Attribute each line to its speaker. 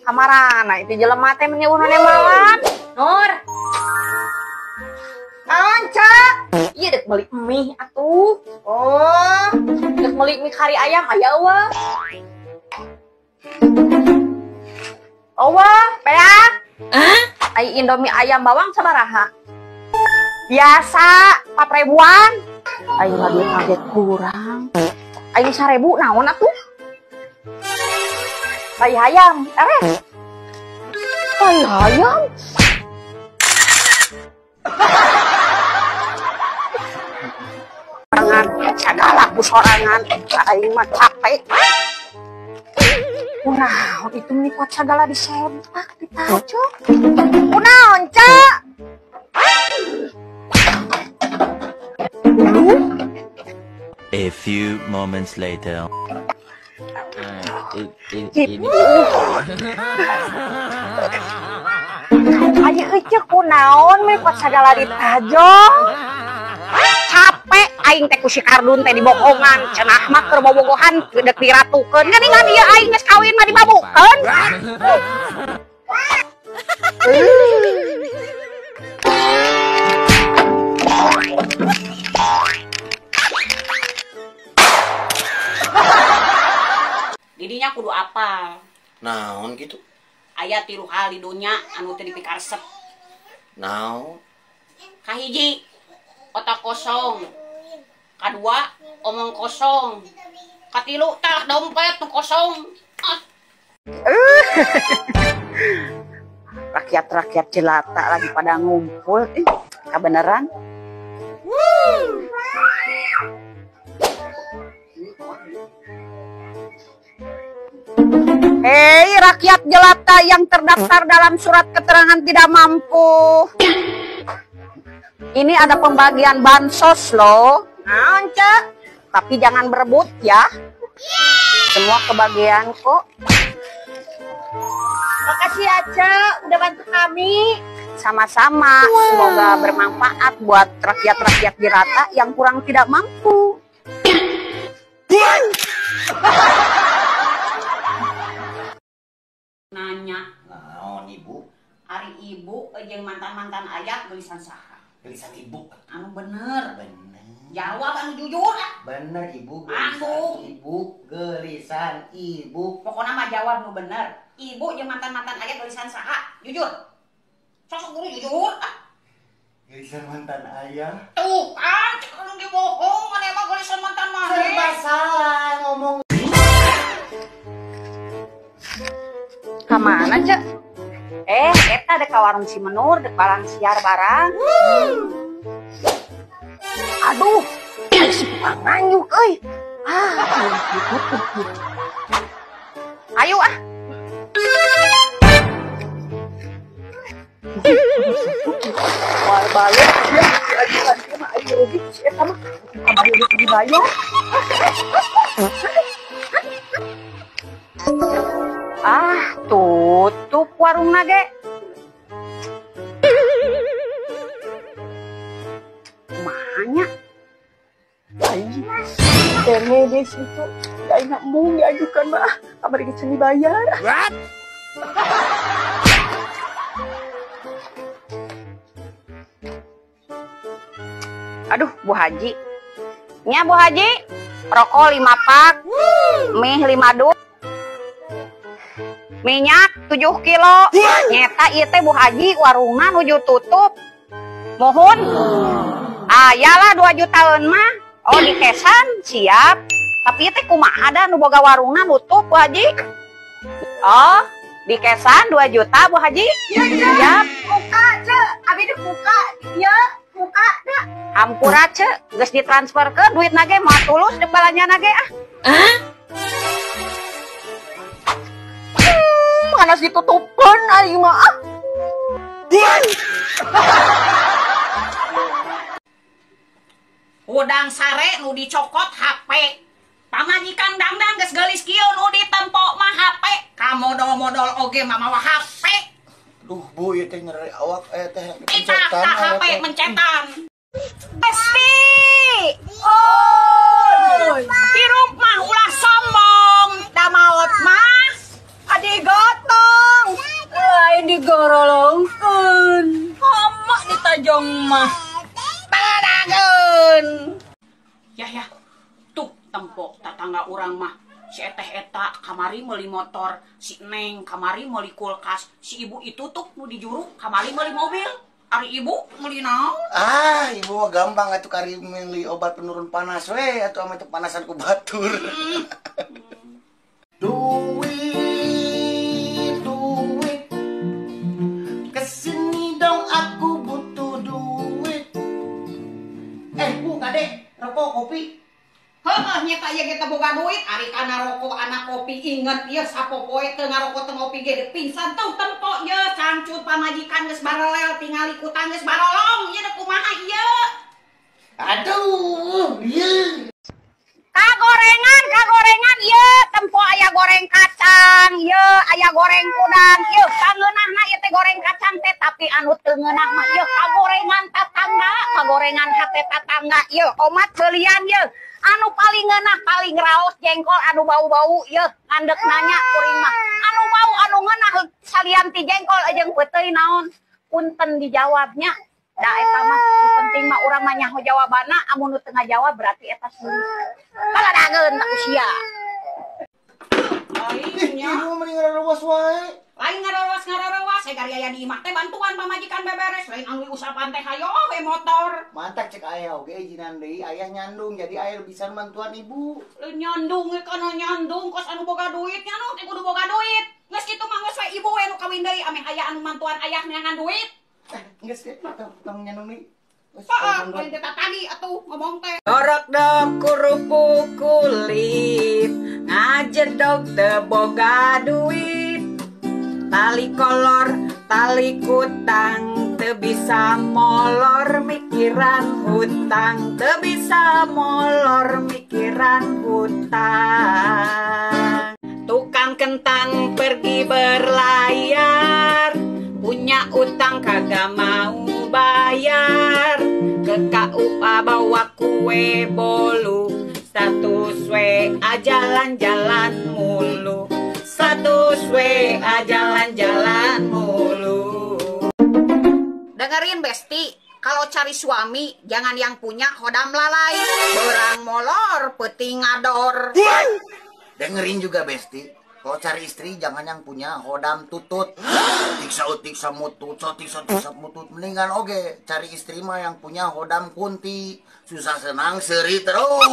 Speaker 1: Kamarana itu jelema teh meni eueuh malam. Nur. Naon, Cak? Ieu dek meuli mie atuh. Oh, dek meuli mie kari ayam aya eueuh. Eueuh, peak. Hah? Ai Indomie ayam bawang sabaraha? Biasa, 4 ribuan. Aing mah duit kaget kurang. Aing 1000 naon atuh? Tai hayam, erek. Tai hayam. Sorangan, sagala ku sorangan, aing mah capek. Kunaon itu meni kuat sagala disempak ditajok. Kunaon, Cak?
Speaker 2: A few moments later.
Speaker 1: Ini. Ayo ece kunaon meni kuat sagala ditajok. Capek aing teh ku si Kardun teh dibohongan, cenah mah keur bobogohan dek diratukeun. Geuningan ieu aing geus kawin mah dibabukeun.
Speaker 3: Didinya kudu apal.
Speaker 4: Naon gitu?
Speaker 3: Aya tilu hal di dunya anu teu dipikaresep.
Speaker 4: Naon?
Speaker 3: Kahiji, otak kosong. Kadua, omong kosong. Katilu, tah dompet nu kosong. Ah.
Speaker 1: Rakyat-rakyat jelata lagi pada ngumpul. Kebenaran. Hei, rakyat jelata yang terdaftar dalam surat keterangan tidak mampu. Ini ada pembagian bansos loh. Naon, Cak? Tapi jangan berebut ya. Semua kebagian kok. Makasih ya, Cak, udah bantu kami. Sama-sama. Semoga bermanfaat buat rakyat-rakyat jelata yang kurang tidak mampu.
Speaker 3: Nanya.
Speaker 4: Naon, Ibu?
Speaker 3: Ari ibu jeung mantan-mantan ayah geulisan saha?
Speaker 4: Geulisan ibu.
Speaker 3: Anu bener.
Speaker 4: Bener.
Speaker 3: Jawab anu jujur.
Speaker 4: Bener ibu, geulisan ibu, geulisan ibu.
Speaker 3: Pokoknya mah jawab nu bener. Ibu jeung mantan-mantan ayah geulisan saha? Jujur. Sosok guru jujur. Ah.
Speaker 4: Geulisan mantan ayah.
Speaker 3: Tuh kan, cek anu ge bohong, maneh mah geulisan mantan maneh.
Speaker 4: Serba salah ngomong.
Speaker 1: Kamana, Cek? Eta dek ka warung si Menur, dek balang siar barang. Aduh, si tukang nanyuk euy. Ah, ayo ah. War balik ya, ajukan mah ayo rugi si eta mah. Kamari geus dibayar. Ah, tutup warung nage. Banyak. Kene di situ, gak enak mung diajukan mah. Kamari geus dibayar.
Speaker 4: What?
Speaker 1: Aduh, Bu Haji. Nya Bu Haji, rokok 5 pak, mie 5 dus. Minyak 7 kilo. Nyeta ieu teh Bu Haji warungna nuju tutup. Mohon. Ayalah 2 jutaan mah. Oh, dikesan siap. Tapi ieu teh kumaha da nu boga warungna nutup Bu Haji? Oh, dikesan 2 juta Bu Haji. Siap.
Speaker 5: Buka, Cek. Abi teh buka. Ieu buka da.
Speaker 1: Hampura, Cek. Geus ditransfer ke duit nage mah tulus deuk balanja nage ah.
Speaker 3: Hah?
Speaker 5: Panas ditutupan aing mah.
Speaker 3: Udang sare nu dicokot HP. Pamajikan dangdang geus geulis kieu nu ditempo mah HP. Kamodol-modol oge mah mawa HP.
Speaker 4: Duh, Bu, ieu teh nyeri awak teh
Speaker 3: pencetan. HP mencetan. Esti.
Speaker 5: Oh.
Speaker 3: Hirup mah ulah sombong, da maot mah
Speaker 5: digotong.
Speaker 3: mah. Padageun. Ya ya. Tuh tempo tatangga urang mah. Si eteh eta kamari meuli motor, si Neng kamari meuli kulkas, si ibu itu tuh nu di juru kamari meuli mobil. Ari ibu meuli naon?
Speaker 4: Ah, ibu mah gampang atuh kari meuli obat penurun panas we atuh ame teu panasan ku batur. Duit, duit. Kesini dong aku butuh duit. Bu kade, rokok kopi.
Speaker 3: Heuh nya ieu ge teu boga duit, ari kana rokok anak kopi inget ieu sapopoe teu ngarokok teu ngopi ge pingsan tuh tempo ieu cangcut pamajikan geus barelel tingali kutang geus barolong ieu kumaha ieu.
Speaker 4: Aduh, ieu.
Speaker 1: Kagorengan ieu tempo aya goreng kacang, ieu aya goreng udang, ieu kangeunahna ieu teh goreng kacang teh tapi anu teu ngeunah mah ieu kagorengan tatangga, kagorengan hate tatangga ieu omat beulian ieu. Anu paling ngeunah paling raos jengkol anu bau-bau ieu ngandek nanya kuring mah. Anu bau anu ngeunah salian ti jengkol jeung peuteuy naon? Punten dijawabnya. Da eta mah nu penting mah urang mah nyaho jawabanna, amun nu teu ngajawab berarti eta sulit. Kaladageun tak usia.
Speaker 3: Lain nya.
Speaker 4: Ibu mending ngararewas wae.
Speaker 3: Lain ngararewas, saya gari aya di imah teh bantuan pamajikan beberes, lain anu usapan teh hayo we motor.
Speaker 4: Mantak cek ayah oge izinan deui, ayah nyandung jadi ayah bisa bantuan ibu.
Speaker 3: Lain nyandung we kana nyandung kos anu boga duit nya nu teh kudu boga duit. Geus kitu mah geus we ibu we nu kawin deui ameh aya anu mantuan ayah neangan duit.
Speaker 4: Geus ge tong nyandung deui.
Speaker 3: Lain teh tadi atuh ngomong teh.
Speaker 6: Dorok dok kerupuk kulit, ngajedog teu boga duit. Tali kolor, tali kutang, teu bisa molor mikiran hutang, teu bisa molor mikiran hutang. Tukang kentang pergi berlayar, punya utang kagak mau bayar. Ke KUA bawa kue bolu, status WA jalan-jalan mulu. Status WA jalan-jalan mulu.
Speaker 3: Dengerin Besti, kalau cari suami jangan yang punya hodam lalai, berang molor peuting ngador.
Speaker 4: Dengerin juga Besti, kalau cari istri jangan yang punya hodam tutut. Tiksa utik samutut, tiksa tiksa mutut. Mendingan oge cari istri mah yang punya hodam kunti. Susah senang seri terus.